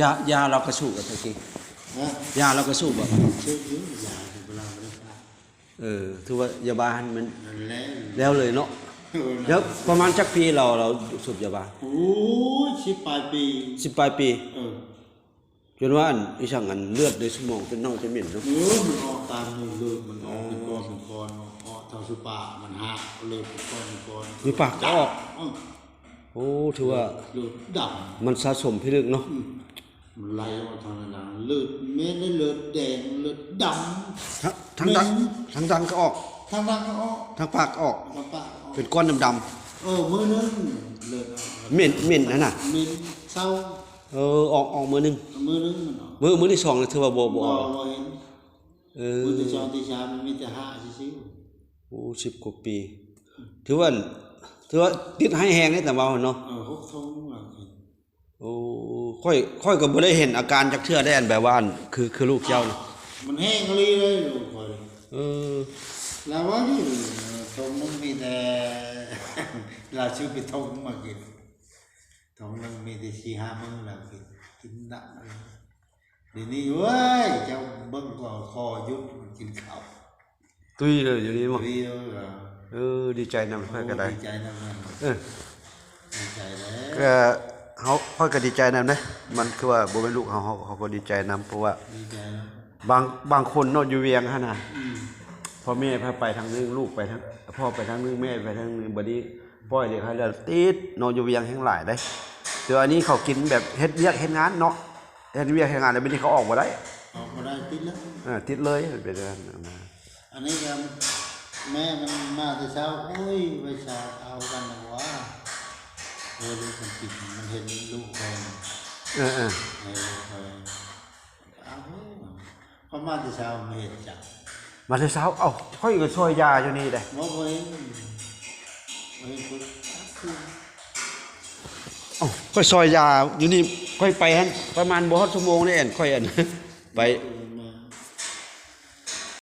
ຢາ ຢາລາວກະສູບບໍ່ຕະກີ້? ຮະ? ຢາລາວກະສູບບໍ່? ສູບຢູ່ ຢາຢູ່ ເວລາບໍ່ໄດ້ຂາຍ. ເອີ ຖືວ່າຢາບ້າຫັ້ນມັນ ນັ້ນແຫຼະ ແລ້ວເລີຍເນາະ. ເອີ ແລ້ວປະມານຈັກປີລາວ ລາວສູບຢາບ້າ? ໂອ້ຍ ສິບປາຍປີ. ສິບປາຍປີ? ເອີ ຈົນວ່າອັນ ອີຫຍັງ ອັນເລືອດໃນສະໝອງຈົນເນົ່າຈະເໝັນເນາະ. ເອີ ມັນອອກຕາມນີ້ ເລືອດມັນອອກເປັນກ້ອນເປັນກ້ອນ ອອກທາງສະປາກ ມັນຫັກ ເລືອດເປັນກ້ອນເປັນກ້ອນ ຢູ່ປາກກໍອອກ. ເອີ ໂອ້ ຖືວ່າ ເລືອດດຳ ມັນສະສົມພິລຶກເນາະ. ອືມ ມັນໄຫຼອອກທາງນັ້ນ ເລືອດເໝັນ ເລືອດແດງ ເລືອດດຳ ທາງ ທາງດັງ ເໝັນ ທາງດັງກໍອອກ ທາງດັງກໍອອກ ທາງປາກກໍອອກ ທາງປາກກໍອອກ ເປັນກ້ອນດຳໆ. ເອີ ມື້ໜຶ່ງເລືອດອອກ ເໝັນ ເໝັນຫັ້ນນະ ເໝັນເຊົາ. ເອີ ອອກ ອອກມື້ໜຶ່ງ ມື້ໜຶ່ງມັນອອກ ມື້ ມື້ທີສອງນີ້ຖືວ່າບໍ່ ບໍ່ ບໍ່ອອກ ບໍ່ເຫັນ. ເອີ ມື້ທີສອງທີສາມມັນມີແຕ່ຫາກຊື່ໆ. ໂອ້ ສິບກວ່າປີ ຖືວ່າ ຖືວ່າຕິດຮ້າຍແຮງເດ້ ຕາມເວົ້າເນາະ. ເອີ ຫົກຖົງວ່າ. ໂອ້ ຂ້ອຍ ຂ້ອຍກໍບໍ່ໄດ້ເຫັນອາການຈັກເທື່ອໄດ໋ ອັນແບບວ່າ ອັນ ຄື ຄືລູກເຈົ້ານະ ມັນແຮງອີ່ຫຼີເລີຍລູກຂ້ອຍ. ເອີ ແລ້ວວ່ານີ້ ຖົງໜຶ່ງມີແຕ່ ລາວຊື້ເປັນຖົງມາກິນ ຖົງໜຶ່ງມີແຕ່ສີ່ຫ້າມື້ລາວກິນ ກິນໜັກ. ດຽວນີ້ ໂອ້ຍ ເຈົ້າເບິ່ງກໍຄໍຢຸດກິນເຂົ້າ ຕຸ້ຍເລີຍຢູ່ນີ້ບໍ່? ຕຸ້ຍເລີຍ. ເອີ ດີໃຈນຳຂ້ອຍກໍໄດ້ ໂອ້ ດີໃຈນຳ. ເອີ ດີໃຈແລ້ວ ກໍເຮົາ ຂ້ອຍກໍດີໃຈນຳເດ້ ມັນຄືວ່າບໍ່ແມ່ນລູກເຮົາ ເຮົາ ເຮົາກໍດີໃຈນຳ ເພາະວ່າ ດີໃຈນຳ ບາງ ບາງຄົນເນາະ ຢູ່ວຽງຫັ້ນນະ ອືມ ພໍ່ແມ່ພາໄປທາງໜຶ່ງ ລູກໄປທາງ ພໍ່ໄປທາງໜຶ່ງ ແມ່ໄປທາງໜຶ່ງ ບັດນີ້ປ່ອຍເດັກໃຫ້ເລີຍ ຕິດເນາະ ຢູ່ວຽງແຮງຫຼາຍເດ້. ແຕ່ວ່າອັນນີ້ເຂົາກິນແບບເຮັດວຽກເຮັດງານເນາະ ເຮັດວຽກເຮັດງານແລ້ວ ບັດນີ້ເຂົາອອກບໍ່ໄດ້ ອອກບໍ່ໄດ້ ຕິດເລີຍ. ເອີ ຕິດເລີຍ ເປັນຈັ່ງຊັ້ນນະ. ອັນນີ້ກໍແມ່ມັນມາແຕ່ເຊົ້າ ໂອ້ຍ ໄວຊາເອົາກັນນະວ່າ ເອີ ລູກມັນກິນ ມັນເຫັນລູກເຂົາ. ເອີ ເອີ ເອີ ເອີ ເອົາ ເຂົາມາແຕ່ເຊົ້າ ມາເຮັດຫຍັງ? ມາແຕ່ເຊົ້າ ເອົ້າ ຂ້ອຍກໍຊ່ອຍຢາຢູ່ນີ້ເດ້. ບໍ່ ບໍ່ເຫັນ ບໍ່ເຫັນຄົນ. ເອົ້າ ຂ້ອຍຊ່ອຍຢາຢູ່ນີ້ ຂ້ອຍໄປຫັ້ນປະມານບໍ່ຮອດຊົ່ວໂມງເດ້ ອັນ ຂ້ອຍ ອັນ ໄປ